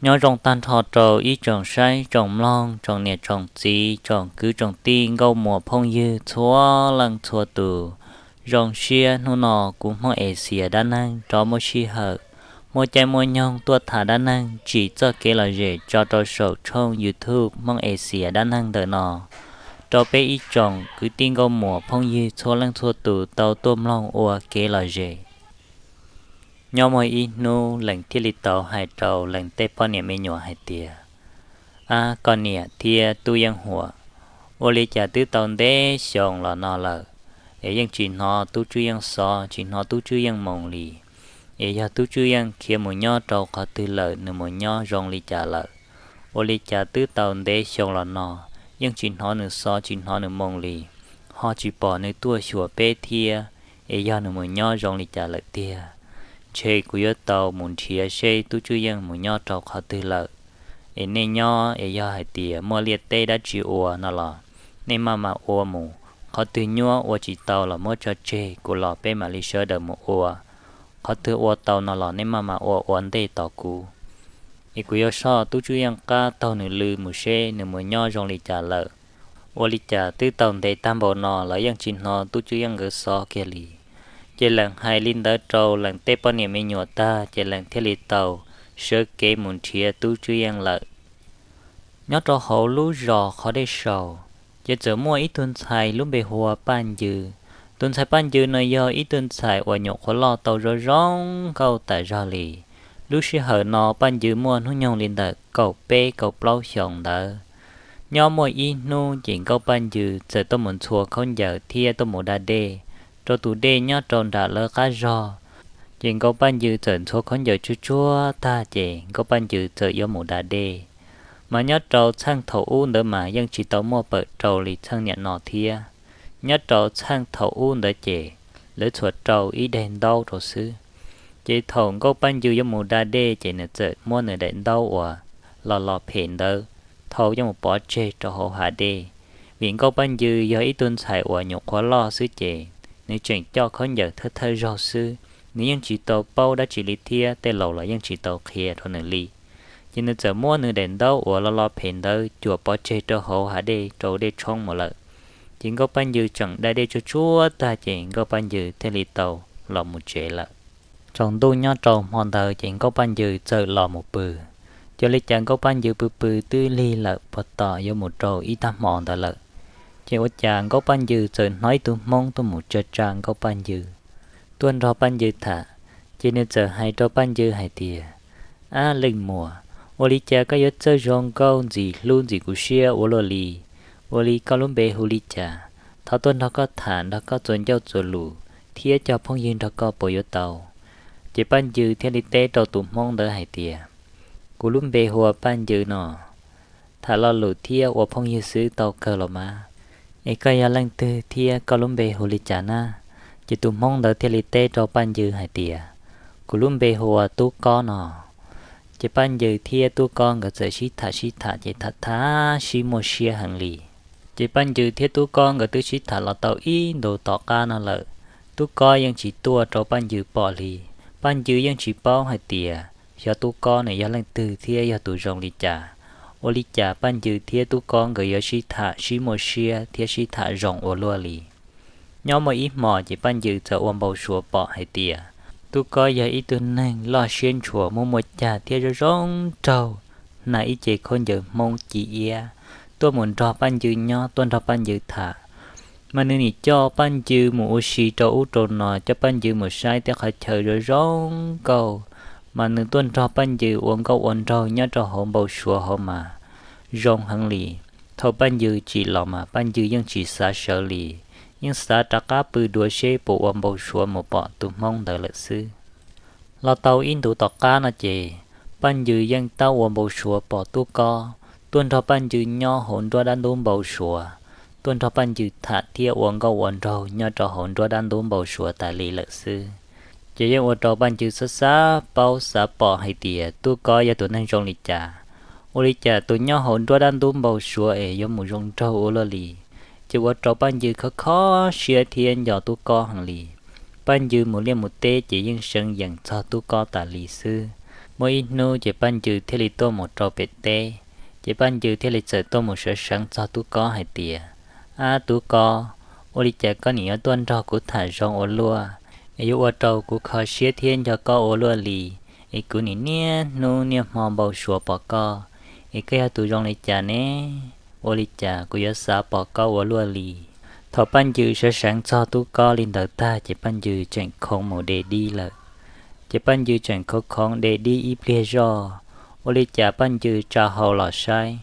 Nyob zoo tag nrho rau ib tsoom saib tsoom mloog, tsoom niam tsoom txiv, tsoom kwv tsoom tij, nkauj muam phooj ywg txhua leej txhua tus. Zoo siab hnub no kuv Hmoob Axias dab neeg rov muaj sij hawm, muaj caij muaj nyoog tuaj tham dab neeg tsim txoj kev lom zem tso rau saum tshooj YouTube Hmoob Axias dab neeg ntawm no, rau peb ib tsoom kwv tij nkauj muam phooj ywg txhua leej txhua tus tau tuaj mloog ua kev lom zem. Nyob muaj ib hnub Lees thiaj li tau hais rau Lees tej poj niam me nyuam hais tias, Ab, koj niam thiab Tub Yeej Huam, ua li cas twb tau ntev xyoo los no lawm es yeej tsis hnov Tub Tswb Yeej xov, tsis hnov Tub Tswb Yeej moo li? Es yog Tub Tswb Yeej khiav mus nyob rau qhov twg lawm, nws mus nyob zoo li cas lawm? Ua li cas twb tau ntev xyoo los no yeej tsis hnov nws xov, tsis hnov nws moo li, ho tsis pom nws tuaj xyuas peb thiab? Es yog nws mus nyob zoo li cas lawm tiag? Ntshe kuv yuav tau mus nrhiav seb Tub Tswb Yeej mus nyob rau qhov twg lawm. Es nej nyob es yog hais tias muaj liaj teb dab tsi ua no los nej maj mam ua mus, qhov twg nyuab ua tsis tau los muab tso tseg, kuv los peb mam li sawv daws mus ua. Qhov twg ua tau no los nej maj mam ua ua ntej tos kuv. Es kuv yuav soj Tub Tswb Yeej qab taug nws lw mus seb nws mus nyob zoo li cas lawm. Ua li cas twb tau ntev tag npaum no los yeej tsis hnov Tub Tswb Yeej nkawd xov kiag li. Ces Lees hais li ntawd rau Lees tej poj niam me nyuam tag ces Lees thiaj li tau sawv kev mus nrhiav Tub Tswb Yeej lawm. Nyob rau hauv lub zos Qhov Dej Saus, ces txawm muaj ib tug ntxhais lub npe hu ua Paj Ncw. Tus ntxhais Paj Ncw no yog ib tug ntxhais uas nyuam qhuav loj tau zoo zoo nkauj tas zog li. Lub sij hawm no Paj Ncw muaj hnub nyoog li ntawm kaum peb kaum plaub xyoos ntawd. Nyob muaj ib hnub ces Nkauj Paj Ncw txawm tuaj mus ntxhua khaub ncaws thiab tuaj mus da dej rau tus dej nyob rau nram lawv qab zog. Ces Nkauj Paj Ncw txawm ntxhua khaub ncaws tsuag tsuag tag ces Nkauj Paj Ncw txawm yuav mus da dej. Mas nyob rau txheej thaum ub ntawd mas yeej tsis tau muaj pawm rau li txheej niam no thiab. Nyob rau txheej thaum ub ntawd ces lawv txhua rau ib daim ntaub rau xwb. Ces thaum Nkauj Paj Ncw yuav mus da dej ces nws txawm muab nws daim ntaub uas los los phem ntawd thau coj mus pov tseg rau hauv hav dej. Vim Nkauj Paj Ncw yog ib tug ntxhais uas nyuam qhuav loj xwb ces nws tseem coj khaub ncaws thawj thawj zaug xwb, nws yeej tsis tau paub dab tsi li thiab tej laus los yeej tsis tau qhia rau nws li. Ces nws txawm muab nws daim ntaub uas los los phem ntawd cuam pov tseg rau hauv hav dej rau dej tshoob mus lawm. Ces Nkauj Paj Ncw tseem da dej tsuag tsuag tag ces Nkauj Paj Ncw thiaj li tau los mus tsev lawm. Tsaus ntuj nyob rau hmo ntawd ces Nkauj Paj Ncw txawm los mus pw. Ua li cas Nkauj Paj Ncw pw pw twb lig lawm puag tom yuav mus rau ib tag hmo ntawd lawm, ces ua cas Nkauj Paj Ncw txawm hnov ib tug Hmoob tuaj mus tsa tsa Nkauj Paj Ncw, tuaj nrog Paj Ncw tham. Ces nws txawm hais rau Paj Ncw hais tias, Ab leej muam, ua li cas koj yuav txawj zoo nkauj ntxim hlub ntxim kuv siab ua luaj li? Ua li koj lub npe hu li cas? Thov tuaj nrog koj tham, nrog koj txuas ncauj txuas lus thiab coj phooj ywg nrog koj puas yuav tau? Ces Paj Ncw thiaj li teb rau tus Hmoob ntawd hais tias, Kuv lub npe hu ua Paj Ncw no. Tham lo lus thiab ua phooj ywg xwb tau kawg los mas. Es koj yog leej twg thiab koj lub npe hu li cas na? Ces tus Hmoob ntawd thiaj li teb rau Paj Ncw hais tias, Kuv lub npe hu ua Tub Kob no. Ces Paj Ncw thiab Tub Kob nkawd txawm sib tham sib tham ces tham tham sib muaj siab heev li. Ces Paj Ncw thiab Tub Kob nkawd twb sib tham los tau ib ntus tom qab no lawm, Tub Kob yeej tsis tuaj rau Paj Ncw pom li. Paj Ncw yeej tsis paub hais tias xyov Tub Kob nws yog leej twg thiab yog tus zoo li cas. Ua li cas Paj Ncw thiab Tub Kob nkawd yuav sib tham sib muaj siab thiab sib tham zoo ua luaj li. Nyob muaj ib hmos ces Paj Ncw txawm ua npau suav pom hais tias Tub Kob yog ib tug neeg loj siab ntshua, muaj muaj cag thiab zoo zoo nraug, hnav ib ce khaub ncaws Hmoob ci iab, tuaj mus nrog Paj Ncw nyob, tuaj nrog Paj Ncw tham. Mas nws nim coj Paj Ncw mus ua si rau ub rau no, coj Paj Ncw mus saib tej qhov chaw zoo zoo nkauj. Mas nws tuaj nrog Paj Ncw ua nkauj ua nraug nyob rau hauv npau suav hauv mas zoo heev li. Thaum Paj Ncw tsim los mas Paj Ncw yeej tsis xav sawv li, yeej xav rov qab pw dua seb puas ua npau suav mus pom tus Hmoob ntawd lawm xwb. Los tau ib ntus tom qab no ces Paj Ncw yeej tau ua npau suav pom Tub Kob tuaj nrog Paj Ncw nyob hauv nruab dab ntub npau suav, tuaj nrog Paj Ncw tham thiab ua nkauj ua nraug nyob rau hauv nruab dab ntub npau suav tas li lawm xwb. Ces yeej ua rau Paj Ncw xav xav paub xav pom hais tias Tub Kob yog tus neeg zoo li cas. Ua li cas tus nyob hauv nruab dab ntub npau suav es yuav mus zoo nraug ua luaj li. Ces ua rau Paj Ncw khov kho siab thiab nco Tub Kob heev li. Paj Ncw mus liaj mus teb ces yeej seev yees txog Tub Kob tas li xwb. Muaj ib hnub ces Paj Ncw thiaj li tuaj mus rau pem teb, ces Paj Ncw thiaj li txawm tuaj mus sawv seev txog Tub Kob hais tias, Ab Tub Kob, ua li cas koj nim yuav tuaj nrog kuv tham zoo ua luaj, es yuav ua rau kuv kho siab thiab nco koj ua luaj li, es kuv nim niaj hnub niaj hmo npau suav pom koj, es koj yog tus zoo li cas ne? Ua li cas kuv yuav xav pom koj ua luaj li? Thaum Paj Ncw sawv seev txog Tub Kob li ntawd tag ces Paj Ncw tseem khoov mus de dib lawm. Ces Paj Ncw tseem khoov khoov de dib ib pliag zoj, ua li cas Paj Ncw tsa hau los saib,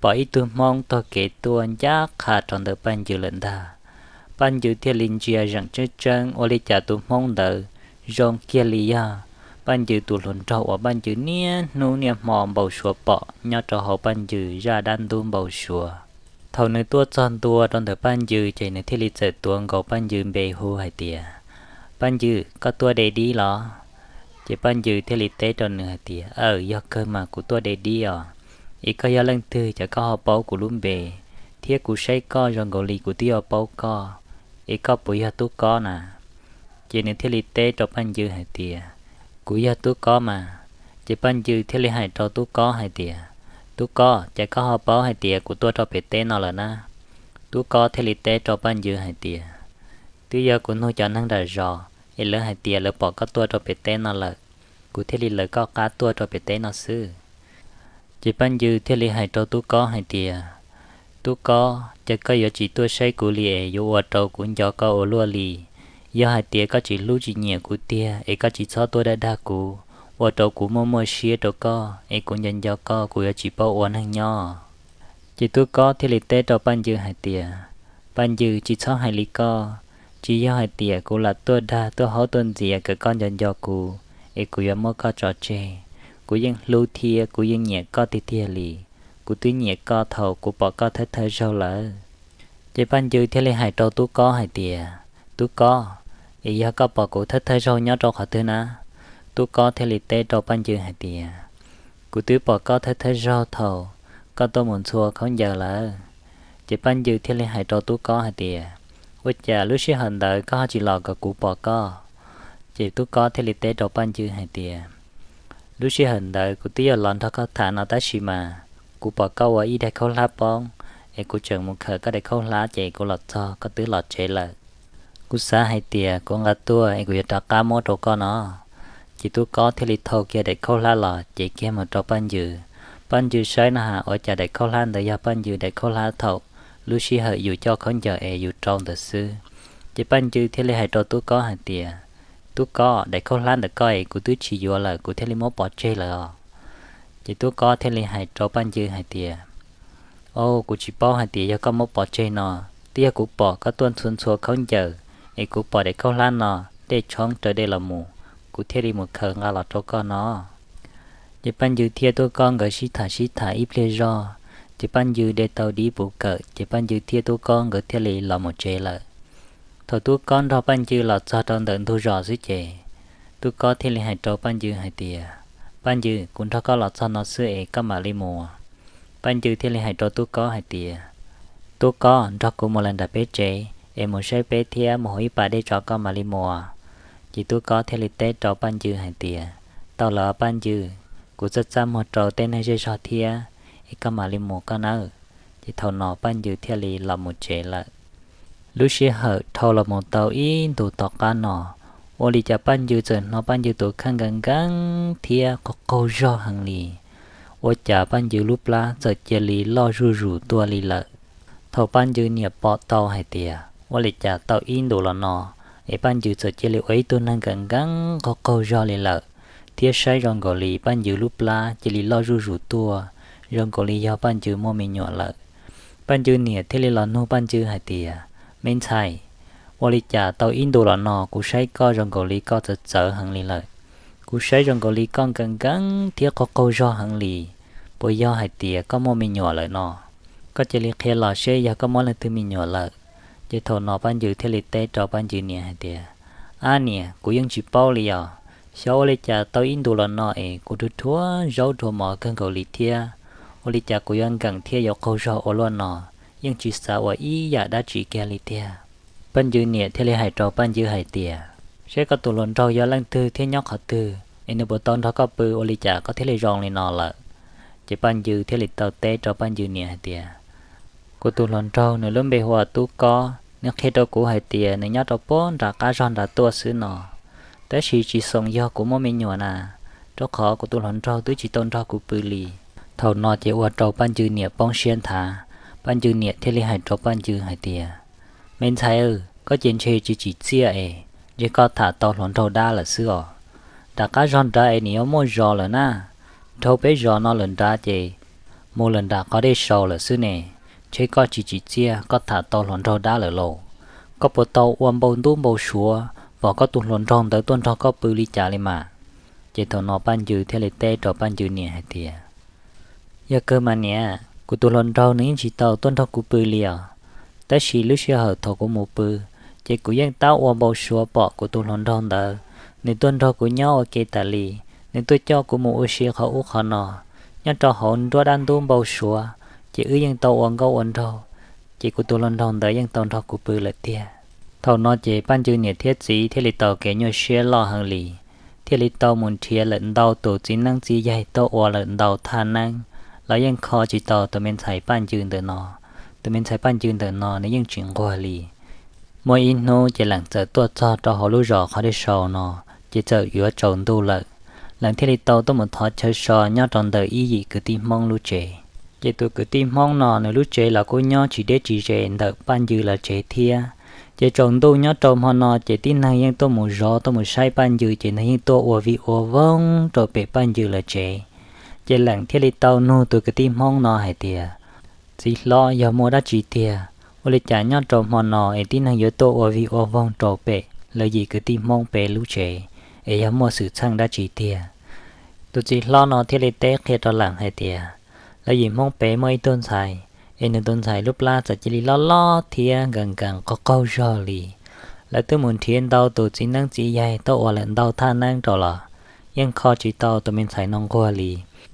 pom ib tug Hmoob taug kev tuaj ncaj qha rau ntawm Paj Ncw lawm ntag. Paj Ncw thiaj li ntsia zeem tseeb tseeb, ua li cas tus Hmoob ntawd zoo kiag li yog Paj Ncw tus hluas nraug uas Paj Ncw niaj hnub niaj hmo npau suav pom nyob rau hauv Paj Ncw zaj dab ntub npau suav. Thaum nws tuaj txog ntua rau ntawm Paj Ncw ces nws thiaj li txawm tuav nkaus Paj Ncw npe hu hais tias, Paj Ncw, koj tuaj de dib los? Ces Paj Ncw thiaj li teb rau nws hais tias, Aw, yog kawg mas kuv tuaj de dib os. Es koj yog leej twg, cas koj ho paub kuv lub npe, thiab kuv saib koj zoo nkaus li kuv twb yuav paub koj, es koj puas yog Tub Kob na? Ces nws thiaj li teb rau Paj Ncw hais tias, Kuv yog Tub Kob mas. Ces Paj Ncw thiaj li hais rau Tub Kob hais tias, Tub Kob, cas koj ho paub hais tias kuv tuaj rau pem teb no lawm na? Tub Kob thiaj li teb rau Paj Ncw hais tias, Twb yog kuv nug cov neeg nram zos es lawv hais tias lawv pom koj tuaj rau pem teb no lawm, kuv thiaj li lawv koj qab tuaj rau pem teb no xwb. Ces Paj Ncw thiaj li hais rau Tub Kob hais tias, Tub Kob, cas koj yuav tsis tuaj saib kuv li es yuav ua rau kuv nco koj ua luaj li. Yog hais tias koj tsis hlub tsis nyiam kuv tiag es koj tsis txhob tuaj dag dag kuv, ua rau kuv muaj muaj siab rau koj es kuv nco nco koj kuv yuav tsis paub ua neeg nyob. Ces Tub Kob thiaj li teb rau Paj Ncw hais tias, Paj Ncw, tsis txhob hais li koj, tsis yog hais tias kuv lam tuaj dag tuaj haub tuaj ntxias kom koj nco nco kuv es kuv yuav muab koj tso tseg. Kuv yeej hlub thiab kuv yeej nyiam koj tiag tiag li. Kuv twb nyiam koj thaum kuv pom koj thawj thawj zaug lawm. Ces Paj Ncw thiaj li hais rau Tub Kob hais tias, Tub Kob, es yog koj pom kuv thawj thawj zaug nyob rau qhov twg na? Tub Kob thiaj li teb rau Paj Ncw hais tias, Kuv twb pom koj thawj thawj zaug thaum koj tuaj mus ntxhua khaub ncaws lawm. Ces Paj Ncw thiaj li hais rau Tub Kob hais tias, Ua cas lub sij hawm ntawd koj ho tsis los kom kuv pom koj? Ces Tub Kob thiaj li teb rau Paj Ncw hais tias, Lub sij hawm ntawd kuv twb yuav los nrog koj tham no tab sis mas kuv pom koj ua ib daim khaub hlab poob, es kuv tseem mus khawm koj daim khaub hlab ces kuv los txog koj twb los tsev lawm. Kuv xav hais tias kuv nqa tuaj es kuv yuav rov qab muab rau koj no. Ces Tub Kob thiaj li thau kiag daim khaub hlab los cev kiag mus rau Paj Ncw. Paj Ncw saib no has ua cas daim khaub hlab ntawd yog Paj Ncw daim khaub hlab thaum lub sij hawm yus coj khaub ncaws es yus rau ntawd xwb. Ces Paj Ncw thiaj li hais rau Tub Kob hais tias, Tub Kob, daim khaub hlab ntawm koj es kuv twb tsis yuav lawm, kuv thiaj li muab pov tseg lawm os. Ces Tub Kob thiaj li hais rau Paj Ncw hais tias, Au, kuv tsis paub hais tias yog koj muab pov tseg no, twb yog kuv pom koj tuaj ntxhua ntxhua khaub ncaws, es kuv pom daim khaub hlab no, dej tshoob raws dej los mus, kuv thiaj li mus khawm nqa los rau koj no. Ces Paj Ncw thiab Tub Kob nkawd sib tham sib tham ib pliag zog, ces Paj Ncw de tau dib puv kawm, ces Paj Ncw thiab Tub Kob nkawd thiaj li los mus tsev lawm. Thaum Tub Kob nrog Paj Ncw los txog rau ntawm ntug zos xwb ces Tub Kob thiaj li hais rau Paj Ncw hais tias, Paj Ncw, kuv nrog koj los txog no xwb es koj mam li mus. Paj Ncw thiaj li hais rau Tub Kob hais tias, Tub Kob, nrog kuv mus lawm nram peb tsev es mus saib peb thiab mus hau ib pas dej tso koj mam li mus. Ces Tub Kob thiaj li teb rau Paj Ncw hais tias, Tau lawm Paj Ncw, kuv txaj txaj muag rau tej neeg zej zog thiab, es koj mam li mus koj nawb. Ces thaum no Paj Ncw thiaj li los mus tsev lawm. Lub sij hawm dhau los mus tau ib ntus tom qab no, ua li cas Paj Ncw txawm hnov Paj Ncw tus kheej nkees nkees thiab qaug qaug zog heev li. Ua cas Paj Ncw lub plab txawm cia li loj zuj zus tuaj li lawm. Thaum Paj Ncw niam pom tau hais tias ua li cas tau ib ntus los no es Paj Ncw txawm cia li ua ib tug neeg nkees nkees qaug qaug zog li lawm, thiab saib zoo nkaus li Paj Ncw lub plab cia li loj zuj zus tuaj, zoo nkaus li yog Paj Ncw muaj me nyuam lawm. Paj Ncw niam thiaj li los nug Paj Ncw hais tias, Me ntxhais, ua li cas tau ib ntus los no kuv saib koj zoo nkaus li koj txawv txawv heev li lawm? Kuv saib zoo nkaus li koj nkees nkees thiab qaug qaug zog heev li. Puas yog hais tias koj muaj me nyuam lawm no? Koj cia li qhia los seb yog koj muaj leej twg me nyuam lawm. Ces thaum no Paj Ncw thiaj li teb rau Paj Ncw niam hais tias, Ab niam, kuv yeej tsis paub li os. Xyov ua li cas tau ib ntus los no es kuv dhuav zaub dhuav mov kawg nkaus li thiab. Ua li cas kuv yuav nkees thiab yuav qaug zog ua luaj no, yeej tsis xav ua ib yam dab tsi kiag li tiag. Paj Ncw niam thiaj li hais rau Paj Ncw hais tias, Seb koj tus hluas nraug yog leej twg thiab nyob qhov twg, es nws puas tau nrog koj pw ua li cas koj thiaj li zoo li no lawm? Ces Paj Ncw thiaj li tau teb rau Paj Ncw niam hais tias, Kuv tus hluas nraug nws lub npe hu ua Tub Kob, nws qhia rau kuv hais tias nws nyob rau puag nram qab zog nrad tuaj xwb no, tab sis tsis xoo yog kuv muaj me nyuam na, rau qhov kuv tus hluas nraug twb tsis tau nrog kuv pw li. Thaum no ces ua rau Paj Ncw niam poob siab nthav. Paj Ncw niam thiaj li hais rau Paj Ncw hais tias, Me ntxhais, koj ces ntshe tsis tsim txiaj es ntshe koj tham tau hluas nraug dab lawm xwb os. Nram qab zog nrad es nws yuav muaj zos lawm na, dhau peb zos no lawm nrad ces mus lawm nram qhov dej saus lawm xwb ne. Ntshe koj tsis tsim txiaj, koj tham tau hluas nraug dab lawm lauj. Koj puas tau ua npau ntub npau suav pom koj tus hluas nraug ntawd tuaj nrog koj pw li cas li mas? Ces thaum no Paj Ncw thiaj li teb rau Paj Ncw niam hais tias, Yog kawg mas niam, kuv tus hluas nraug nws yeej tsis tau tuaj nrog kuv pw li os. Tab sis lub sij hawm thaum kuv mus pw, ces kuv yeej tab ua npau suav pom kuv tus hluas nraug ntawd, nws tuaj nrog kuv nyob ua ke tas li. Nws tuaj coj kuv mus ua si qhov ub qhov no, nyob rau hauv nruab dab ntub npau suav, ces wb yeej tau ua nkauj ua nraug, ces kuv tus hluas nraug ntawd yeej tau nrog kuv pw lawm tiag. Thaum no ces Paj Ncw niam thiab txiv thiaj li tau kev nyuaj siab loj heev li, thiaj li tau mus nrhiav lawm ntau tus txiv neeb txiv yaig tuaj ua lawm ntau thaj neeb, los yeej kho tsis tau tus me ntxhais Paj Ncw ntawm no. Tus me ntxhais Paj Ncw ntawm no nws yeej tsis nquag li. Muaj ib hnub ces Leem txawm tuaj txog rau hauv lub zos qhov dej saus no, ces txawm yuav tsaus ntuj lawm. Leem thiaj li tau tuaj mus thov chaw so nyob rau ntawm ib yim kwv tij Hmoob lub tsev. Ces tus kwv tij Hmoob no nws lub tsev los kuj nyob tsis deb tsis ze ntawm Paj Ncw lawv tsev thiab. Ces tsaus ntuj nyob rau hmo no ces tib neeg yeej tuaj mus zov tuaj mus saib Paj Ncw ces neeg yeej tuaj ua vij ua voog rau pem Paj Ncw lawv tsev. Ces Leem thiaj li tau nug tus kwv tij Hmoob no hais tias, Txiv hlob, yog muaj dab tsi tiag, ua li cas nyob rau hmo no es tib neeg yuav tuaj ua vij ua voog rau pem lawv yim kwv tij Hmoob pem lub tsev, es yog muaj xwm txheej dab tsi tiag? Tus txiv hlob no thiaj li teb qhia rau Leem hais tias, lawv yim Hmoob pem muaj ib tug ntxhais, es nws tus ntxhais lub plab txawm cia li loj loj thiab nkees nkees qaug qaug zog li. Lawv twb mus nrhiav ntau tus txiv neeb txiv yaig tuaj ua lawm ntau thaj neeb rau los yeej kho tsis tau tus me ntxhais no nquag li.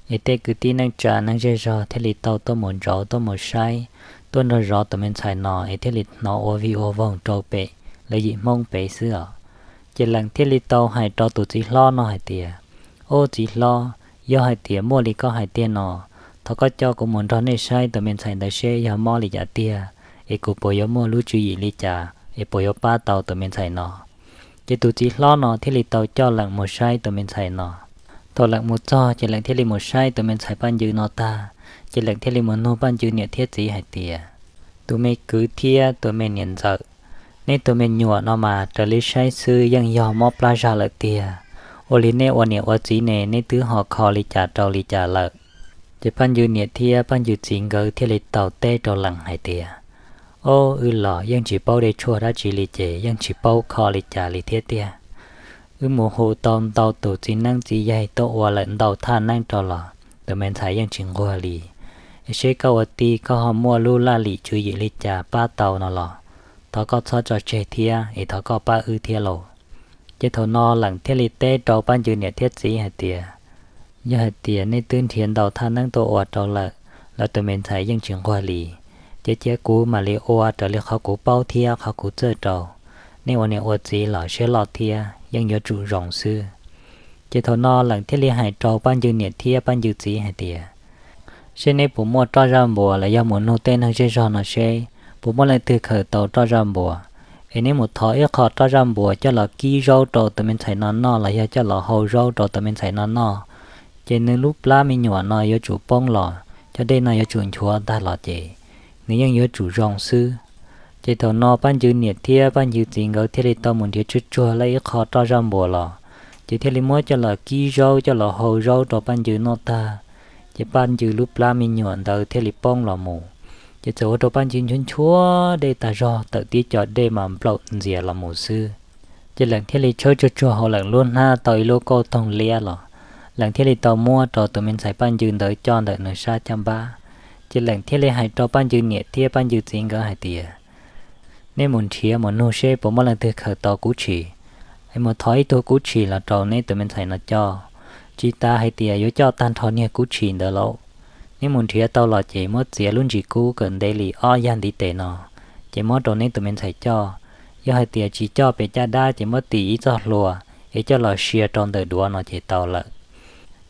Es tej kwv tij neej tsa neeg zej zog thiaj li tau tuaj mus ntsauv tuaj mus saib, tuaj nrog zov tus me ntxhais no es thiaj li hnov ua vij ua voog rau pem lawv yim Hmoob pem xwb os. Ces Leem thiaj li tau hais rau tus txiv hlob no hais tias, Ob txiv hlob, yog hais tias muaj li koj hais tiag no, thov koj coj kuv mus nrog nej saib tus me ntxhais ntawd seb yog mob li cas tiag, es kuv puas yuav muaj lub tswv yim li cas, es puas yuav pab tau tus me ntxhais no. Ces tus txiv hlob no thiaj li tau coj Leem mus saib tus me ntxhais no. Thaum Leem mus txog ces Leem thiaj li mus saib tus me ntxhais Paj Ncw no tag, ces Leem thiaj li mus nug Paj Ncw niam thiab txiv hais tias, Tus me kwv thiab tus me niam ntxawm, neb tus me nyuam no mas raws li saib xwb yeej yog mob plab zag lawm tiag. Ua li nej ua niam ua txiv ne, neb twb ho kho li cas rau li cas lawm? Ces Paj Ncw niam thiab Paj Ncw txiv nkawd thiaj li tau teb rau Leem hais tias, Ob, wb los yeej tsis paub dej tshuaj dab tsi li ces yeej tsis paub kho li cas li thiab tiag. Wb mus hu tau ntau tus txiv neeb txiv yaig tuaj ua lawm ntau thaj neeb rau los tus me ntxhais yeej tsis nquag li. Es seb koj ua tij koj ho muaj lub laj lim tswv yim li cas pab tau no los thov koj txhob tso tseg thiab es thov koj pab wb thiab lauj. Ces thaum no Leem thiaj li teb rau Paj Ncw niam thiab txiv hais tias, Yog hais tias nej twb nrhiav ntau thaj neeb tuaj ua rau lawm, lawv tus me ntxhais yeej tsis nquag li, ces cia kuv mam li ua raws li qhov kuv paub thiab qhov kuv txawj rau. Nej ua niam ua txiv los siab loj thiab yeej yuav tsum zoo xwb. Ces thaum no Leem thiaj li hais rau Paj Ncw niam thiab Paj Ncw txiv hais tias, Seb neb puas muaj roj zaj npuas los yog mus nug tej neeg zej zog no seb puas muaj leej twg khaws tau roj zaj npuas, es neb mus thov ib qho roj zaj npuas coj los kib zaub rau tus me ntxhais no noj los yog coj los hau zaub rau tus me ntxhais no noj, ces nws lub plab me nyuam no yuav tsum poob los, cov dej no yuav tsum nchuav tag los ces nws yeej yuav tsum zoo xwb. Ces thaum no Paj Ncw niam thiab Paj Ncw txiv nkawd thiaj li tau mus nrhiav tsuag tsuag lawm ib qho roj zaj npuas los, ces thiaj li muab coj los kib zaub coj los hau zaub rau Paj Ncw noj tag, ces Paj Ncw lub plab me nyuam ntawd thiaj li poob los mus. Ces txawm ua rau Paj Ncw nchuav nchuav dej tag zog, tawm tib co dej mas nplaum ntxias los mus xwb. Ces Leem thiaj li tshawb tsuag tsuag hauv Leem lub hnab tau ib lub kauj toog liab los, Leem thiaj li tau muab rau tus me ntxhais Paj Ncw ntawd coj ntawm nws sab caj npab. Ces Leem thiaj li hais rau Paj Ncw niam thiab Paj Ncw txiv nkawd hais tias, Nej mus nrhiav mus nug seb puas muaj leej twg khaws tau kub tshis, es mus thov ib tug kub tshis los rau neb tus me ntxhais no coj. Tsis tas hais tias yuav coj tag nrho niag kub tshis ntawd lauj. Neb mus nrhiav tau los ces muab txiav lub ntsis kub kom ntev li ob yag ntiv tes no, ces muab rau neb tus me ntxhais coj. Yog hais tias tsis coj pem caj dab ces muab tis ib txoj hlua, es coj los sia rau ntawm duav no ces tau lawm.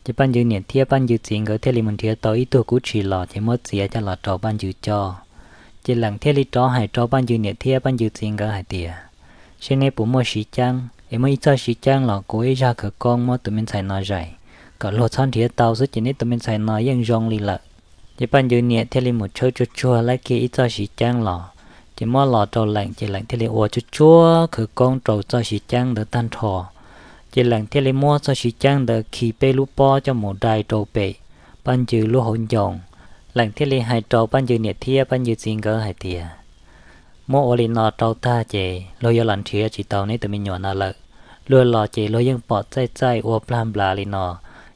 Ces Paj Ncw niam thiab Paj Ncw txiv nkawd thiaj li mus nrhiav tau ib tug kub tshis los ces muab txiav coj los rau Paj Ncw coj. Ces Leem thiaj li rov hais rau Paj Ncw niam thiab Paj Ncw txiv nkawd hais tias, seb neb puas muaj siv ceeb, es muaj ib txoj siv ceeb los kuv ib zaj khawv koob muab tus me ntxhais no zais, kom luag txhob nrhiav tau xwb ces neb tus me ntxhais no yeej zoo li lawm. Ces Paj Ncw niam thiaj li mus tshawb tsuag tsuag laib kiag ib txoj siv ceeb los, ces muab los rau Leem ces Leem thiaj li ua tsuag tsuag khawv koob rau txoj siv ceeb ntawd tag nrho. Ces Leem thiaj li muab txoj siv ceeb ntawd khi peb lub pob coj mus dai rau pem Paj Ncw lub hauv ncoo. Leem thiaj li hais rau Paj Ncw niam thiab Paj Ncw txiv nkawd hais tias, muab ua li no rau tag ces luag yuav los nrhiav tsis tau neb tus me nyuam no lawm. Luag los ces luag yeej pom txaij txaij ua plag nplas li no,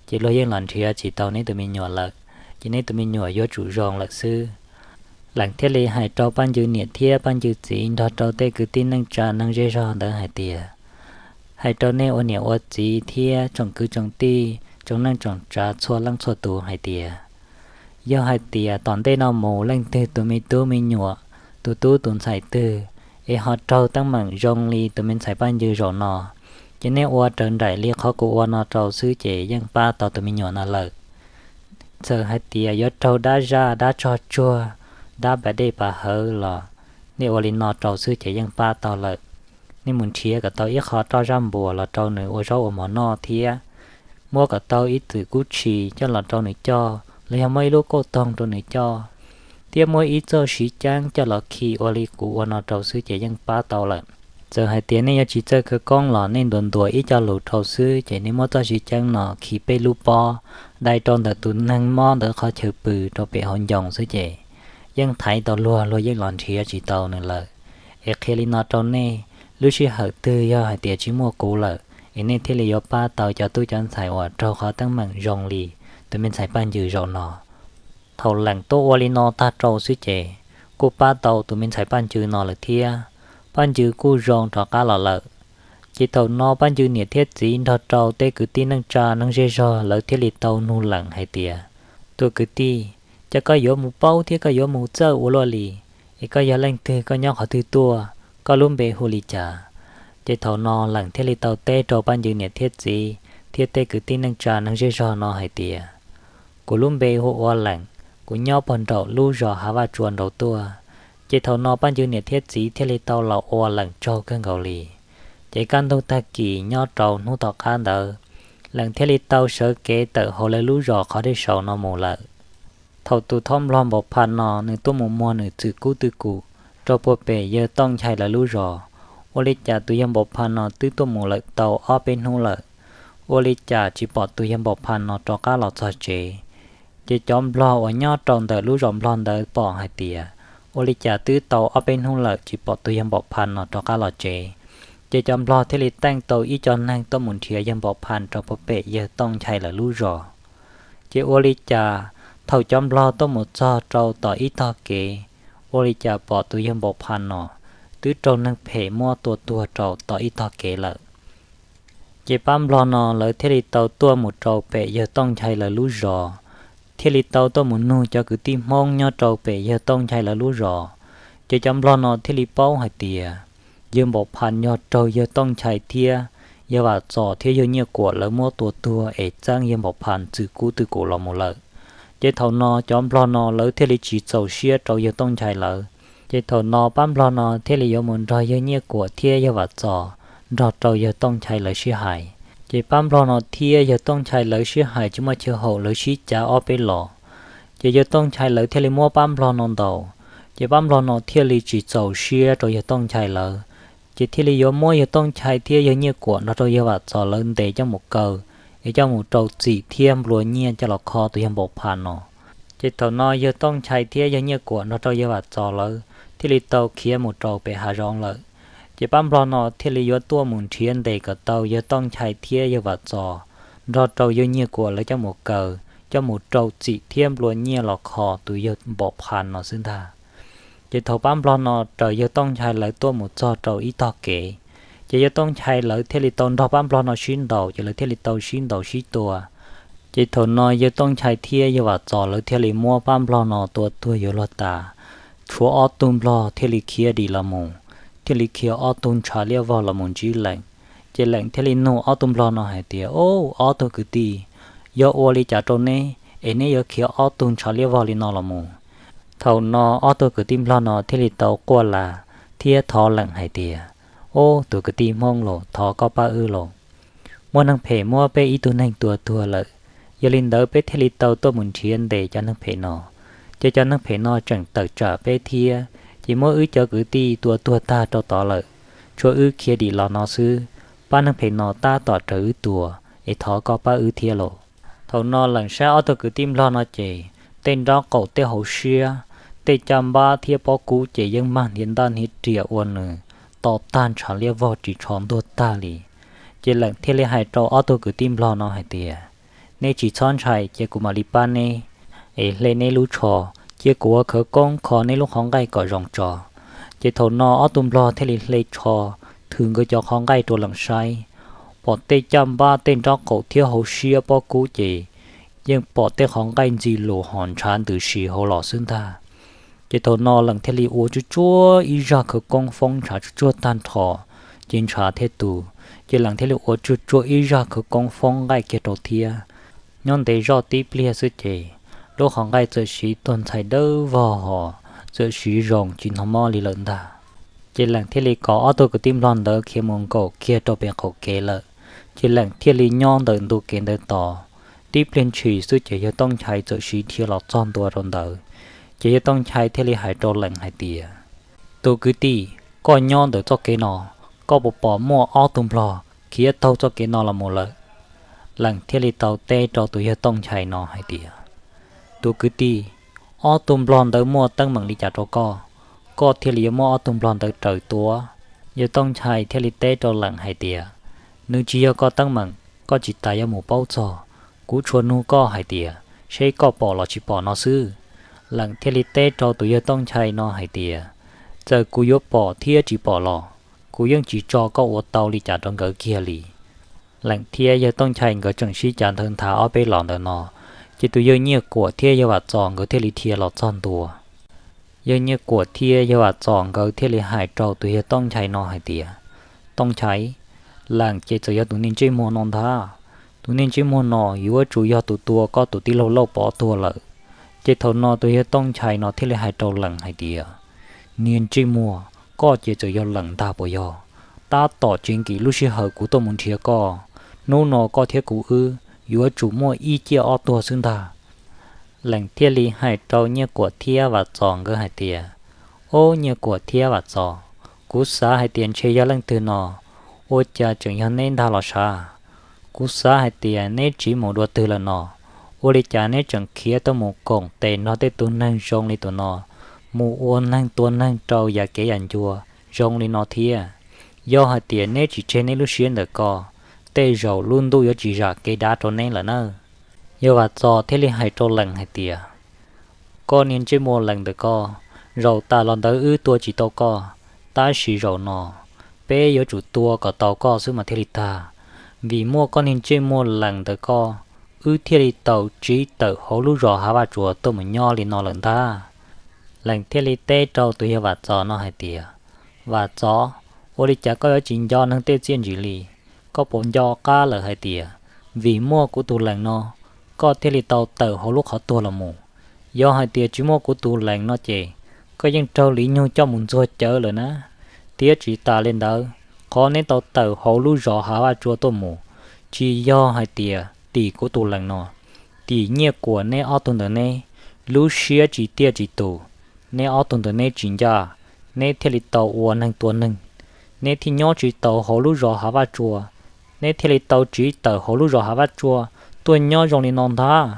ces luag yeej los nrhiav tsis tau neb tus me nyuam lawm, ces neb tus me nyuam yuav tsum zoo lawm xwb. Leem thiaj li hais rau Paj Ncw niam thiab Paj Ncw txiv nrog rau tej kwv tij neej tsa neeg zej zog ntawd hais tias, hais rau nej ua niam ua txiv thiab tsoom kwv tsoom tij tsoom neej tsoom tsav txhua leej txhua tus hais tias, yog hais tias tom ntej no mus leej twg tus me tub me nyuam, tus tub tus ntxhais twg, es ho raug teeb meem zoo li tus me ntxhais Paj Ncw zaum no, ces nej ua raws nraim li qhov kuv ua no rau xwb ces yeej pab tau tus me nyuam no lawm. Txawm hais tias yuav raug dab zaj dab tsog tsuag, dab pas dej pas hawv los nej ua li no rau xwb ces yeej pab tau lawm. Nej mus nrhiav kom tau ib qho roj zaj npuas los rau nws ua zaub ua mov noj thiab muab kom tau ib txwm kub tshis coj los rau nws coj los yog muab ib lub kauj toog rau nws coj, thiab muab ib txoj siv ceeb coj los khi ua li kuv ua no rau xwb ces yeej pab tau lawm. Txawm hais tias nej yuav tsis txawj khawv koob los nej ntuas ntuas ib co lus rau xwb ces nej muab txoj siv ceeb no khi peb lub pob dai rau ntawm tus neeg mob ntawd qhov chaw pw rau pem hauv ncoo xwb ces yeej thaiv tau luag, luag yeej los nrhiav tsis tau nws lawm. Es qhia li no rau nej, lub sij hawm twg yog hais tias tsis muaj kuv lawm es nej thiaj li yuav pab tau cov tub cov ntxhais uas raug qhov teeb meem zoo li tus me ntxhais Paj Ncw zaum no. Thaum Leem tuaj ua li no tag rau xwb ces kuj pab tau tus me ntxhais Paj Ncw no lawm thiab, Paj Ncw kuj zoo rov qab los lawm. Ces thaum no Paj Ncw niam thiab txiv nrog rau tej kwv tij neej tsa neeg zej zog lawv thiaj li tau nug Leem hais tias, tus kwv tij, cas koj yuav mus paub thiab koj yuav mus txawj ua luaj li, es koj yog leej twg, koj nyob qhov twg tuaj, koj lub npe hu li cas? Ces thaum no Leem thiaj li tau teb rau Paj Ncw niam thiab txiv thiab tej kwv tij neej tsa neeg zej zog no hais tias, kuv lub npe hu ua Leem, kuv nyob puag nraum lub zos Hav Vaj Tsua nraud tuaj. Ces thaum no Paj Ncw niam thiab txiv thiaj li tau los ua Leem tsaug kawg nkaus li. Ces kaj ntug tag kis nyob rau hnub tom qab ntawd, Leem thiaj li tau sawv kev tawm hauv lawv lub zos qhov dej saud no mus lawm. Thaum tus thob nplog Npaum Phas no nws tuaj mus muag nws txwm kub twj kum rau puag pem yawg Tooj Nchai lawv lub zos, ua li cas tus yawg Npaum Phas no twb tuaj mus lawm tau ob peb hnub lawm, ua li cas tsis pom tus yawg Npaum Phas no rov qab los txog tsev. Ces cov nplog uas nyob rau ntawm lub zos nplog ntawd pom hais tias, ua li cas twb tau ob peb hnub lawm tsis pom tus yawg Npaum Phas no rov qab los tsev. Ces cov nplog thiaj li teej tau ib co neeg tuaj mus nrhiav yawg Npaum Phas rau puag pem yawg Tooj Nchai lawv lub zos. Ces ua li cas thaum cov nplog tuaj mus txog rau tom ib tog kev, ua li cas pom tus yawg Npaum Phas no twb raug neeg phem muab tua tuag rau tom ib tog kev lawm. Ces pab nplog no lawv thiaj li tau tuaj mus rau pem yawg Tooj Nchai lawv lub zos, thiaj li tau tuaj mus nug cov kwv tij Hmoob nyob rau pem yawg Tooj Nchai lawv lub zos. Ces cov nplog no thiaj li paub hais tias, yawg Npaum Phas yog raug yawg Tooj Nchai thiab yawg Vam Txos thiab yawg Nyiaj Kuam lawv muab tua tuag es txeeb yawg Npaum Phas txwm kub twj kum los mus lawm. Ces thaum no cov nplog no lawv thiaj li tsis txaus siab rau yawg Tooj Nchai lawv. Ces thaum no pab nplog no thiaj li yuav mus nrog yawg Nyiaj Kuam thiab yawg Vam Txos nrog rau yawg Tooj Nchai lawv sib hais. Ces pab nplog no thiab yawg Tooj Nchai lawv sib hais tsis muaj chaw haum, lawv sib cav ob peb los. Ces yawg Tooj Nchai lawv thiaj li muab pab nplog no ntaus. Ces pab nplog no thiaj li tsis txaus siab rau yawg Tooj Nchai lawv, ces thiaj li yuav muab yawg Tooj Nchai thiab yawg Nyiaj Kuam nrog rau yawg Vam Txos lawv ntes coj mus kaw, es coj mus rau txim thiab nplua nyiaj coj los kho tus yawg Npaum Phas no. Ces thaum no yawg Tooj Nchai thiab yawg Nyiaj Kuam nrog rau yawg Vam Txos lawv thiaj li tau khiav mus rau pem hav zoov lawm. Ces pab nplog no thiaj li yuav tuaj mus nrhiav ntes kom tau yawg Tooj Nchai thiab yawg Vam Txos nrog rau yawg Nyiaj Kuam lawv coj mus kaw, coj mus rau txim thiab nplua nyiaj los kho tus yawg Npaum Phas no xwb ntag. Ces thaum pab nplog no raws yawg Tooj Nchai lawv tuaj mus txog rau ib tog kev, ces yawg Tooj Nchai lawv thiaj li tau nrog pab nplog no sib ntaus, ces lawv thiaj li tau sib ntaus sib tua. Ces thaum no yawg Tooj Nchai thiab yawg Vam Txos lawv thiaj li muab pab nplog no tua tuag yuav luag tas, tshuav ob tug nplog thiaj li khiav dim los mus, thiaj li khiav ob tug ntshav liab vog los mus ntsib Leem. Ces Leem thiaj li nug ob tug nplog no hais tias, Ob, ob tug kwv tij, yog ua li cas rau neb es neb yuav khiav ob tug ntshav liab vog li no los mus? Thaum no ob tug kwv tij nplog no thiaj li tau quaj las thiab thov Leem hais tias, Ob, tus kwv tij Hmoob los, thov koj pab wb los. Muaj neeg phem muab peb ib tug neeg tua tuag lawm, yog li ntawd peb thiaj li tau tuaj mus nrhiav ntes cov neeg phem no. Ces cov neeg phem no tseem tawm tsam peb thiab, ces muab wb cov kwv tij tua tuag tag rau tod lawm, tshuav wb khiav dim los no xwb. Pab neeg phem no tab tom raws wb tua, es thov koj pab wb thiab los. Thaum no Leem saib ob tug kwv tij nplog no ces tej nraub qaum, tej hauv siab, tej caj npab thiab pob kub ces yeej mag hniav ntaj hniav riam ua nws to tag ntshav liab vog ris tsho ntuag tag li. Ces Leem thiaj li hais rau ob tug kwv tij nplog no hais tias, Neb tsis txhob ntshai, cia kuv mam li pab neb, es hle neb lub tsho, cia kuv ua khawv koob kho neb lub qhov nqaij kom zoo tso. Ces thaum no ob tug nplog thiaj li hle tsho, thws nkawd cov qhov nqaij rau Leem saib. Pom tej caj npab, tej nraub qaum thiab hauv siab pob kub ces yeej pom tej qhov nqaij ntxi lus hos ntshav ntws si hauv los xwb ntag. Ces thaum no Leem thiaj li ua tsuag tsuag ib zaj khawv koob foob ntshav tsuag tsuag tag nrho, ces ntshav thiaj tu. Ces Leem thiaj li ua tsuag tsuag ib zaj khawv koob foob nqaij kiag rau thiab. Nyob ntev zoj tib pliag xwb ces lub qhov nqaij txawm siv tuag ntxhais dawb vog hos txawm siv zoo tsis hnov mob li lawm ntag. Ces Leem thiaj li kom ob tug kwv tij nplog ntawd khiav mus nkaum kiag rau pem qaum kev lawm. Ces Leem thiaj li nyob ntawm ntu kev ntawd tos. Tib pliag ntshis xwb ces yawg Tooj Nchai txawm siv dhia los txog ntua rau ntawd. Ces yawg Tooj Nchai thiaj li hais rau Leem hais tias, Tus kwv tij, koj nyob ntawm txoj kev no, koj puas pom muaj ob tug nplog khiav taug txoj kev no los mus lawm? Leem thiaj li tau teb rau tus yawg Tooj Nchai no hais tias, Tus kwv tij, ob tug nplog ntawd muaj teeb meem li cas rau koj, koj thiaj li yuav muab ob tug nplog ntawd raws tua? Yawg Tooj Nchai thiaj li teb rau Leem hais tias, Nws tsis yog koj teeb meem, koj tsis tas yuav mus paub txog. Kuv tsuas nug koj hais tias seb koj pom los tsis pom no xwb. Leem thiaj li teb rau tus yawg Tooj Nchai no hais tias, Txawm kuv yuav pom thiab tsis pom los kuv yeej tsis tso koj ua tau li cas rau nkawd kiag li. Leem thiab yawg Tooj Nchai nkawd tseem sib cav nthawv nthav ob peb los ntawm no, ces tus yawg Nyiaj Kuam thiab yawg Vam Txos nkawd thiaj li dhia los txog ntua. Yawg Nyiaj Kuam thiab yawg Vam Txos nkawd thiaj li hais rau tus yawg Tooj Nchai no hais tias, Tooj Nchai, Leem ces txawm yog tus niag ntsej muag no ntag. Tus niag ntsej muag no yuav tsum yog tus tua koj tus tij laug Lauj Pov tuag lawm. Ces thaum no tus yawg Tooj Nchai no thiaj li hais rau Leem hais tias, Niag ntsej muag, koj ces txawm yog Leem ntag puas yog? Tab tom tsis nkim lub sij hawm kuv tuaj mus nrhiav koj, hnub no koj thiab kuv wb yuav tsum muaj ib ciaj ob tuag xwb ntag. Leem thiaj li hais rau Nyiaj Kuam thiab Vam Txos nkawd hais tias, Ob, Nyiaj Kuam thiab Vam Txos, kuv xav hais tias ntshe yog leej twg no, ua cas tseem yog neb ntag los sav? Kuv xav hais tias neb tsiv mus dua twg lawm no, ua li cas neb tseem khiav tuaj mus koom tes nrog tej tus neeg zoo li tus no, mus ua neeg tua neeg rau yam kev yam ncua zoo li no thiab? Yog hais tias neb tsis tseg neb lub siab ntawm ko, tej zaum lub ntuj yuav tsis zam kev dav rau neb lawm nawb. Yawg Vam Txos thiaj li hais rau Leem hais tias, Koj niag ntsej muag Leem ntawm ko, zaum tas los ntawd wb tua tsis tau koj, tab sis zaum no peb yuav tsum tua kom tau koj xwb mas thiaj li tag. Vim muaj koj niag ntsej muag Leem ntawm ko, wb thiaj li tau tsiv tawm hauv lub zos Hav Vaj Tsuas tuaj mus nyob li no lawm ntag. Leem thiaj li teb rau tus yawg Vam Txos no hais tias, Vam Txos, ua li cas koj yuav tsis nco neeg tej txiaj ntsig li? Koj puas nco qab lawm hais tias vim muaj kuv tus Leem no, koj thiaj li tau tawm hauv lub qhov tuag los mus? Yog hais tias tsis muaj kuv tus Leem no ces koj yeej raug Liv Nyug coj mus ntxuag cawv lawm na. Thiab tsis tas li ntawd, qhov neb tau tawm hauv lub zos Hav Vaj Tsuas tuaj mus, tsis yog hais tias tim kuv tus Leem no, tim Nyiaj Kuam neb ob tug ntawd neb lub siab tsis tiaj tsis tus, neb ob tug ntawd neb tsis ncaj, neb thiaj li tau ua neeg tua neeg, neb thiaj nyob tsis tau hauv lub zos Hav Vaj Tsuas, neb thiaj li tau tsiv tawm hauv lub zos Hav Vaj Tsuas tuaj nyob zoo li no ntag.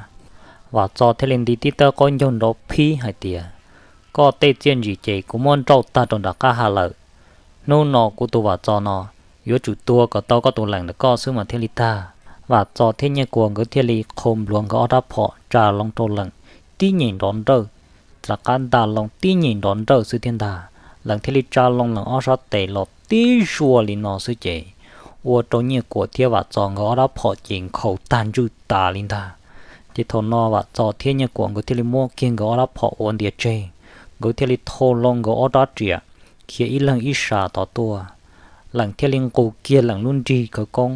Vam Txos thiaj li nti tib tawb qaub ncaug nrov phib hais tias, Koj tej txiaj ntsig ces kuv muab nrauj tag rau nram qab ha lawm. Hnub no kuv tus Vam Txos no yuav tsum tua kom tau koj tus Leem ntawm koj xwb mas thiaj li tag. Vam Txos thiab Nyiaj Kuam nkawd thiaj li qhau npluav nkawd ob rab phom tsa loo rau Leem tib nyem nrov nrawj, rov qab nta loo tib nyem nrov nrawj xwb thiab ntag. Leem thiaj li tsa loo Leem ob sab tes los tib zuag li no xwb ces ua rau Nyiaj Kuam thiab Vam Txos nkawd ob rab phom ces nkhaus tag ntswj tas li ntag. Ces thaum no Vam Txos thiab Nyiaj Kuam nkawd thiaj li muab kiag nkawd ob rab phom ua ntias tseg, nkawd thiaj li thau loo nkawd ob rab riam khiav ib leeg ib sab tod tuaj. Leem thiaj li nqus kiag Leem lub nrig khawv koob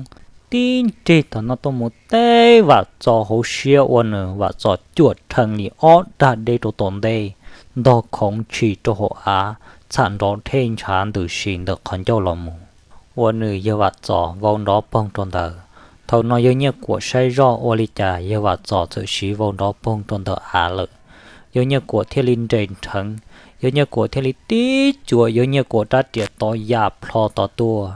tib nrig tom no tuaj mus teb Vam Txos hauv siab ua nws Vam Txos cuam rhees li ob dag deb rau tom ntej, ntog khoov tshis rau hauv av, txham nrov rhej ntshav ntws si ntawm qhov ncauj los mus, ua nws yawg Vam Txos vau nrov poog rau ntawd. Thaum no yawg Nyiaj Kuam saib zoj ua li cas yawg Vam Txos txawm siv vau nrov poog rau ntawm av lawm. Yawg Nyiaj Kuam thiaj li nres nrheev, yawg Nyiaj Kuam thiaj li tib cuam yawg Nyiaj Kuam rab riam tod ya plho tod tuaj.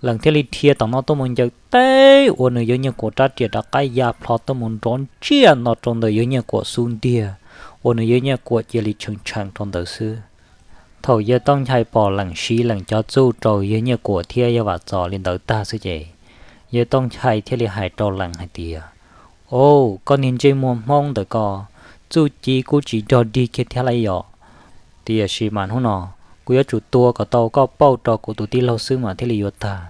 Leem thiaj li dhia tom no tuaj mus ncaws teb ua nws yawg Nyiaj Kuam rab riam rov qab ya plho tuaj mus nrov ntsiaj no rau ntawm yawg Nyiaj Kuam xub ntiag, ua nws yawg Nyiaj Kuam cia li tshee tshee rau ntawd xwb. Thaum yawg Tooj Nchai pom Leem siv Leem cov txuj rau yawg Nyiaj Kuam thiab yawg Vam Txos li ntawd tag xwb ces yawg Tooj Nchai thiaj li hais rau Leem hais tias, Au, koj niag ntsej muag Hmoob ntawm koj, txuj ci kuj tsis dog dig kiag thiab lauj yom. Tiam sis mas hnub no kuv yuav tsum tua kom tau koj pauj rau kuv tus tij laug xwb mas thiaj li yuav tag.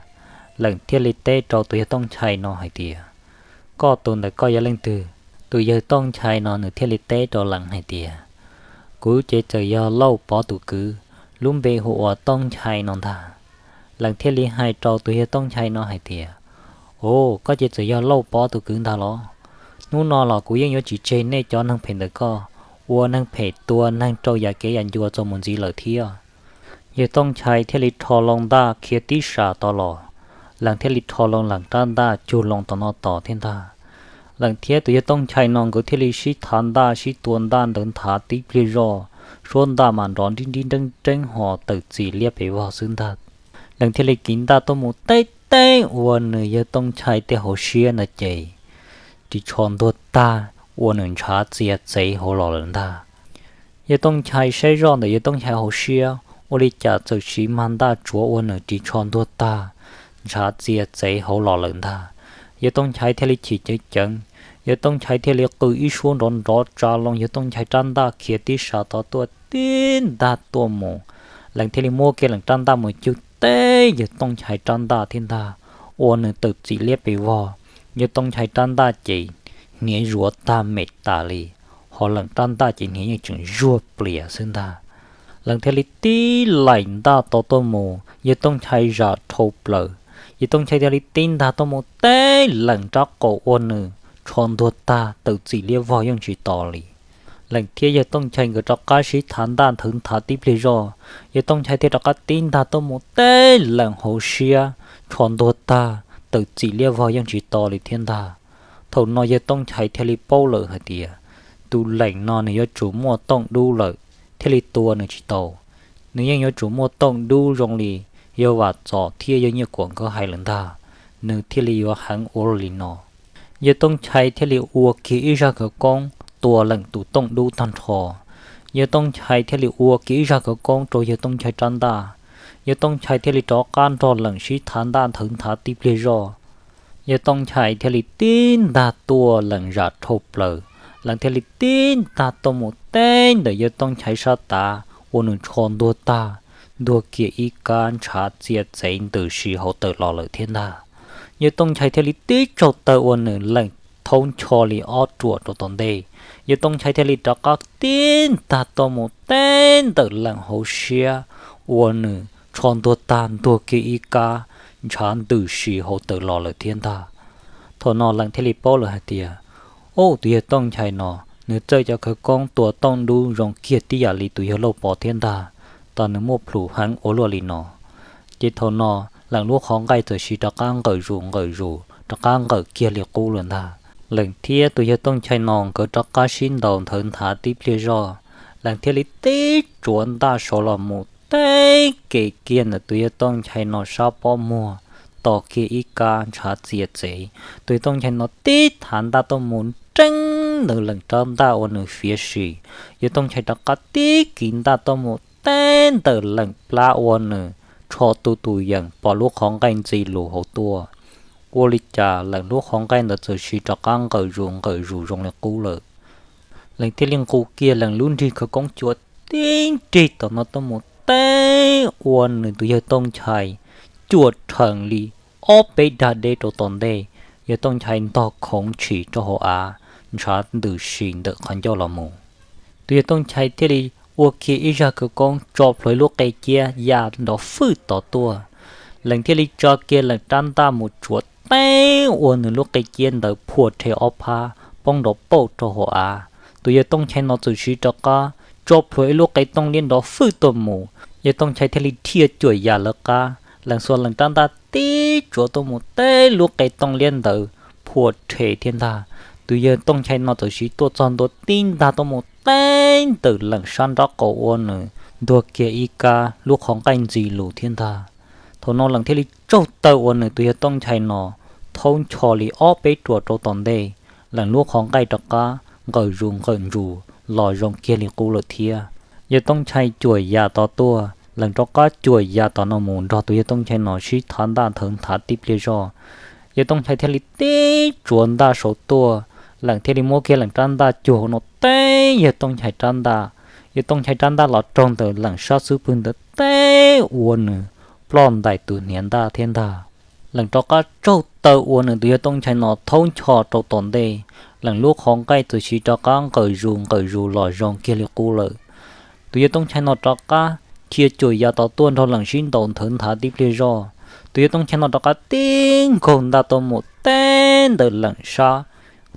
Leem thiaj li teb rau tus yawg Tooj Nchai no hais tias, Koj tus ntawm koj yog leej twg? Tus yawg Tooj Nchai no nws thiaj li teb rau Leem hais tias, Kuv ces txawm yog Lauj Pov tus kwv, lub npe hu ua Tooj Nchai no ntag. Leem thiaj li hais rau tus yawg Tooj Nchai no hais tias, Au, koj ces txawm yog Lauj Pov tus kwv ntag los? Hnub no los kuv yeej yuav tsis tseg nej cov neeg phem ntawm koj, ua neeg phem tua neeg rau yav kev yav ncua txuas mus ntxiv lawm thiab. Yawg Tooj Nchai thiaj li rho loo ntaj khiav tib sas tod los, Leem thiaj li rho loo Leem rab ntaj cug loo tom no tos thiab ntag. Leem thiab tus yawg Tooj Nchai no nkawd thiaj li sib thav ntaj sib tua ntaj ntawd nthav tib pliag zoj, suab ntaj mas nrov nrib nrib nreeb nreeb ho tawm txim liab pes vog xwb ntag. Leem thiaj li kiv ntaj tuaj mus teb teb ua nws yawg Tooj Nchai tej hauv siab ntawd ces ris tsho ntuag tag, ua nws ntshav txia txev hauv los lawm ntag. Yawg Tooj Nchai saib zoj ntawm yawg Tooj Nchai hauv siab ua li cas txawm siv mag ntaj tsuav ua nws ris tsho ntuag tag, ntshav txia txev hauv los lawm ntag. Yawg Tooj Nchai thiaj li chim ceev ceev, yawg Tooj Nchai thiaj li qw ib suab nrov nrov tsa loo yawg Tooj Nchai rab ntaj khiav tib sas tod tuaj tib ntag tuaj mus. Leem thiaj li muab kiag Leem rab ntaj mus cug teb yawg Tooj Nchai rab ntaj thiab ntag, ua nws tawm txim liab pes vog. Yawg Tooj Nchai rab ntaj ces hniav zuav tag mem tas li, ho Leem rab ntaj ces hniav yeej tseem zuag plias xwb ntag. Leem thiaj li tib laim ntaj tod tuaj mus, yawg Tooj Nchai zam dhau plaws. Yawg Tooj Nchai thiaj li tib ntaj tuaj mus teb Leem rab qaum ua nws tsho ntuag tag tawm txim liab vog yeej tsis tos li. Leem thiab yawg Tooj Nchai nkawd rov qab sib thav ntaj nthawv nthav tib pliag zoj, yawg Tooj Nchai thiaj rov qab tib ntaj tuaj mus teb Leem hauv siab, tsho ntuag tag tawm txim liab vog yeej tsis tos li thiab ntag. Thaum no yawg Tooj Nchai thiaj li paub lawm hais tias tus Leem no nws yuav tsum muaj tooj dub lawm thiaj li tua nws tsis tau. Nws yeej yuav tsum muaj tooj dub zoo li yawg Vam Txos thiab yawg Nyiaj Kuam nkawd hais lawm ntag, nws thiaj li yuav heev ua li no. Yawg Tooj Nchai thiaj li ua kiag ib zaj khawv koob tua Leem tus tooj dub tag nrho. Yawg Tooj Nchai thiaj li ua kiag ib zaj khawv koob rau yawg Tooj Nchai rab ntaj. Yawg Tooj Nchai thiaj li rov qab nrog Leem sib thav ntaj nthawv nthav tib pliag zoj. Yawg Tooj Nchai thiaj li tib ntag tuaj Leem zam dhau plaws. Leem thiaj li tib ntag tuaj mus teb ntawm yawg Tooj Nchai sab tav ua nws tsho ntuag tag, ntuag kiag ib kab ntshav txia txev ntws si hauv tawm los lawm thiab ntag. Yawg Tooj Nchai thiaj li tib tsaug taw ua nws Leem thaub ncho li ob ruam rau tom ntej. Yawg Tooj Nchai thiaj li rov qab tib ntag tuaj mus teb ntawm Leem hauv siab ua nws tsho ntuag tag ntuag kiag ib kab ntshav ntws si hauv tawm los lawm thiab ntag. Thaum no Leem thiaj li paub lawm hais tias, Ub, tus yawg Tooj Nchai no nws txawj cov khawv koob tua tooj dub zoo kiag tib yam li tus yawg Lauj Pov thiab ntag, tos nws muaj plhus heev ua luaj li no. Ces thaum no Leem lub qhov nqaij txawm sis rov qab nqawm zus nqawm zus rov qab nqawm kiag li qub lawm ntag. Leem thiab tus yawg Tooj Nchai no nkawd rov qab sib ntaus nthawv nthav tib pliag zoj, Leem thiaj li tib tsuav ntaj saud los mus teb kiag ntawm tus yawg Tooj Nchai no sab pob muag, tos kiag ib kab ntshav txia txev. Tus yawg Tooj Nchai no tib thav ntaj tuaj mus nreeb ntawm Leem rab ntaj ua nws fiav sim. Yawg Tooj Nchai rov qab tib kiv ntaj tuaj mus teb ntawm Leem plab ua nws tsho tu tus yees pom lub qhov nqaij ntxi lus hauv tuaj. Ua li cas Leem lub qhov nqaij ntawd txawm sis rov qab nqawm zus nqawm zus zoo li qub lawm. Leem thiaj li nqus kiag Leem lub nrig khawv koob cua tib nrig tom no tuaj mus teb ua nws tus yawg Tooj Nchai cuam rhees li ob peb dag deb rau tom ntej. Yawg Tooj Nchai ntog khoov tshis rau hauv av, ntshav ntws si ntawm qhov ncauj los mus. Tus yawg Tooj Nchai thiaj li ua kiag ib zaj khawv koob tso plhuav lub qe ciab ya nrov fwj tod tuaj. Lees thiaj li tso kiag lees rab ntaj mus tsuav teb ua nws lub qe ciab ntawd phua rhe ob phab poob nrov pauj rau hauv av. Tus yawg Tooj Nchai no txawm siv rov qab tso plhuav ib lub qe tooj liab nrov fwj tuaj mus. Yawg Tooj Nchai thiaj li dhia cuam yam lawv qab, lees xuas lees rab ntaj tib tsuav tuaj mus teb lub qe tooj liab ntawd phua rhe thiab ntag. Tus yawg Tooj Nchai no txawm siv tuaj txog ntua tib ntag tuaj mus teb ntawm lees sab nraub qaum ua nws ntuag kiag ib kab lub qhov nqaij ntxi lus thiab ntag. Thaum no lees thiaj li tsaug taw ua nws tus yawg Tooj Nchai no thaub ncho li ob peb ruam rau tom ntej, lees lub qhov nqaij rov qab nqawm zus nqawm ntsus los zoo kiag li qub lawm thiab. Yawg Tooj Nchai cuam yam tod tuaj, lees rov qab cuam yam tom no mus nrog tus yawg Tooj Nchai no sib thav ntaj nthawv nthav tib pliag zoj. Yawg Tooj Nchai thiaj li tib tsuav ntaj saud tuaj, lees thiaj li muab kiag lees rab ntaj cuag hauv no teb yawg Tooj Nchai rab ntaj. Yawg Tooj Nchai rab ntaj los raug ntawm lees sab xub pwg ntawd teb ua nws ploj ntais tus hniav ntaj thiab ntag. Lees rov qab tsaug taw ua nws tus yawg Tooj Nchai no thaub ncho rau tom ntej, lees lub qhov nqaij txawm siv rov qab nqawm zus nqawm zus los zoo kiag li qub lawm. Tus yawg Tooj Nchai no rov qab dhia cuam yam tod tuaj nrog lees sib ntaus nthawv nthav tib pliag zoj. Tus yawg Tooj Nchai no rov qab tib nkaug ntaj tuaj mus teb ntawm lees sab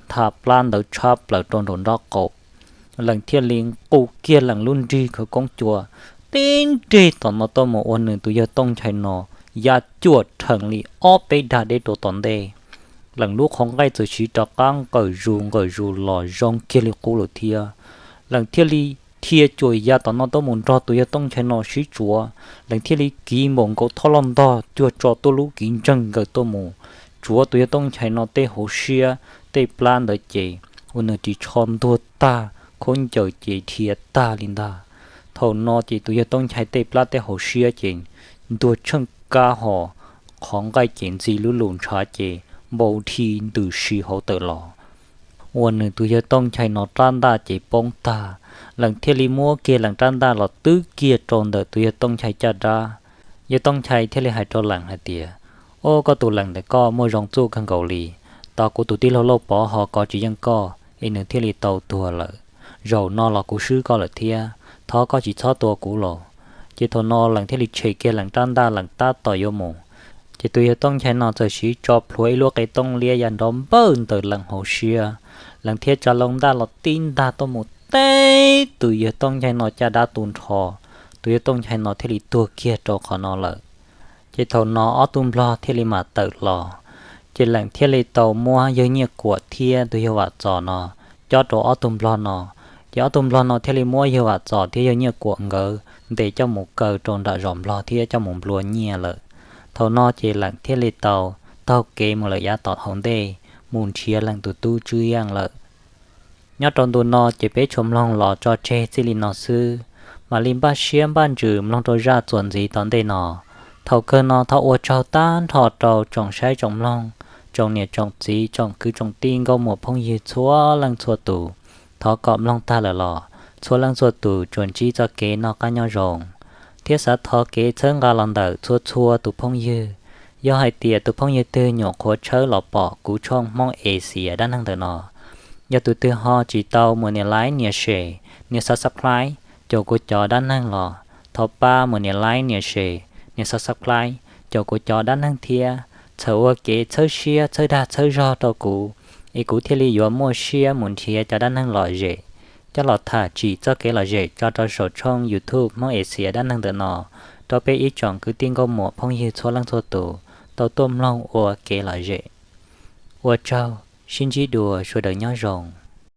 ntha plab ntawd tshab plaws rau nraum nraub qaum. Lees thiaj li nqus kiag lees lub nrig khawv koob cua tib nrig tom no tuaj mus ua nws tus yawg Tooj Nchai no ya cuam rhees li ob peb dag deb rau tom ntej. Lees lub qhov nqaij txawm siv rov qab nqawm zus nqawm zus los zoo kiag li qub lawm thiab. Lees thiaj li dhia cuam yam tom no tuaj mus nrog tus yawg Tooj Nchai no sib tsuav. Lees thiaj li kiv npaum nkaus thob loj ntog cuag tso tuaj lub kiv ntseeg nkaws tuaj mus tsuav tus yawg Tooj Nchai no tej hauv siab tej plab ntawd ces ua nws ris tsho ntuag tag, khaub ncaws ces dhia tag li ntag. Thaum no ces tus yawg Tooj Nchai tej plab tej hauv siab ces ntuag tsheej kab hos, qhov nqaij ces ntxi lub lus ntshav ces npau dhi ntws si hauv tawm los. Ua nws tus yawg Tooj Nchai no rab ntaj ces poob tag. Lees thiaj li muab kiag lees rab ntaj los twb kiag rau ntawm tus yawg Tooj Nchai caj dab. Yawg Tooj Nchai thiaj li hais rau lees hais tias, Ub, koj tus lees ntawm koj muaj zoo txuj kawg nkaus li. Tos kuv tus tij laug Lauj Pov ho kov tsis yeej koj es nws thiaj li tau tuag lawm. Zaum no los kuv swb koj lawm thiab, thov koj tsis txhob tua kuv los. Ces thaum no lees thiaj li tshem kiag lees rab ntaj lees tab tom yuav mus. Ces tus yawg Tooj Nchai no txawm siv tso plhuav ib lub qe tooj liab ya nrov npawj ntawm lees hauv siab. Lees thiaj tsa loo ntaj los tib ntag tuaj mus teb tus yawg Tooj Nchai no caj dab tu nrho. Tus yawg Tooj Nchai no thiaj li tuag kiag rau qhov no lawm. Ces thaum no ob tug nplog thiaj li mam tawm los. Ces lees thiaj li tau muab yawg Nyiaj Kuam thiab tus yawg Vam Txos no cob rau ob tug nplog no. Ces ob tug nplog no thiaj li muab yawg Vam Txos thiab yawg Nyiaj Kuam nkawd ntes coj mus kaw rau nram zos nplog thiab coj mus nplua nyiaj lawm. Thaum no ces lees thiaj li tau taug kev mus lawm yav tom hauv ntej mus nrhiav lees tus tub Tswb Yeej lawm. Nyob rau ntu no ces peb tsuas mloog los tso tseg txij li no xwb, mam li npaj siab npaj ntsws mloog rau zaj txuas ntxiv tom ntej no. Thaum kawg no thov ua tsaug tag nrho rau tsoom saib tsoom mloog, tsoom niam tsoom txiv tsoom kwv tsoom tij nkauj muam phooj ywg txhua leej txhua tus. Thov kom mloog tag lawm los txhua leej txhua tus tsuas ntsib txoj kev noj qab nyob zoo, thiab xav thov kev txhawb nqa los ntawm txhua txhua tus phooj ywg. Yog hais tias tus phooj ywg twg nyuam qhuav tshawb los pom kuv tshooj Hmoob Asia dab neeg ntawm no, yog tus twg ho tsis tau mus nias like nias share nias subscribe caum kuv cov dab neeg los thov pab mus nias like nias share nias subscribe caum kuv cov dab neeg thiab. Txhawm ua kev txhawb siab txhawb dag txhawb zog rau kuv, es kuv thiaj li yuav muaj siab mus nrhiav cov dab neeg lom zem coj los tham tsim txoj kev lom zem tso rau saum tshooj YouTube Hmoob Asia dab neeg ntawm no rau peb ib tsoom kwv tij nkauj muam phooj ywg txhua leej txhua tus tau tuaj mloog ua kev lom zem. Ua tsaug, sib ntsib dua, sawv daws nyob zoo.